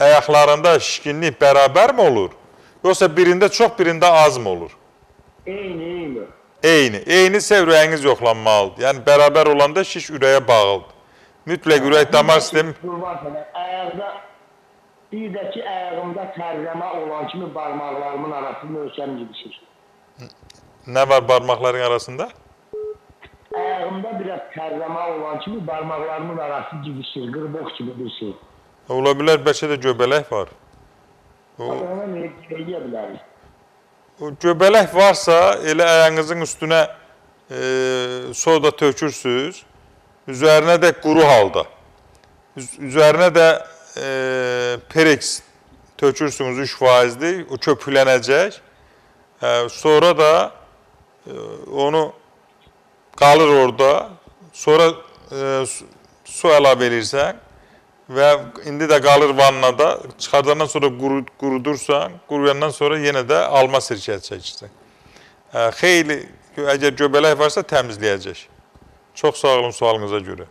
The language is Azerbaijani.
Ayaqlarında şişkinlik bərabər mi olur? Yoxsa birində çox, birində az mı olur? Eyni, eyni. Eyni. Eyni isə ürəyiniz yoxlanmalıdır. Yəni bərabər olanda şiş ürəyə bağlıdır. Mütləq ürək damar sistemi. Qurban sənə, ayaqda bir də ki, ayağımda tərləmə olan kimi barmaqlarımın arası möhkəm gidişir. Nə var barmaqların arasında? Ayağımda biraz tərləmə olan kimi barmaqlarımın arası gidişir, qırbox kimi bir şey. Ola bilər bəlkə də göbələk var. Ona nə eləyə bilərik? O göbələk varsa, elə ayağınızın üstünə soda tökürsünüz. Üzərinə də quru halda. Üzərinə də Perex tökürsünüz 3 faizli, o köpüklənəcək. Sonra da onu qalır orada. Sonra su əlavə eləyirsən və indi də qalır vannada. Çıxardandan sonra qurudursan, quruyandan sonra yenə də alma sirkəsi çəkirsən. Xeyli, əgər göbələk varsa təmizləyəcək. Çox sağ olun sualınıza görə.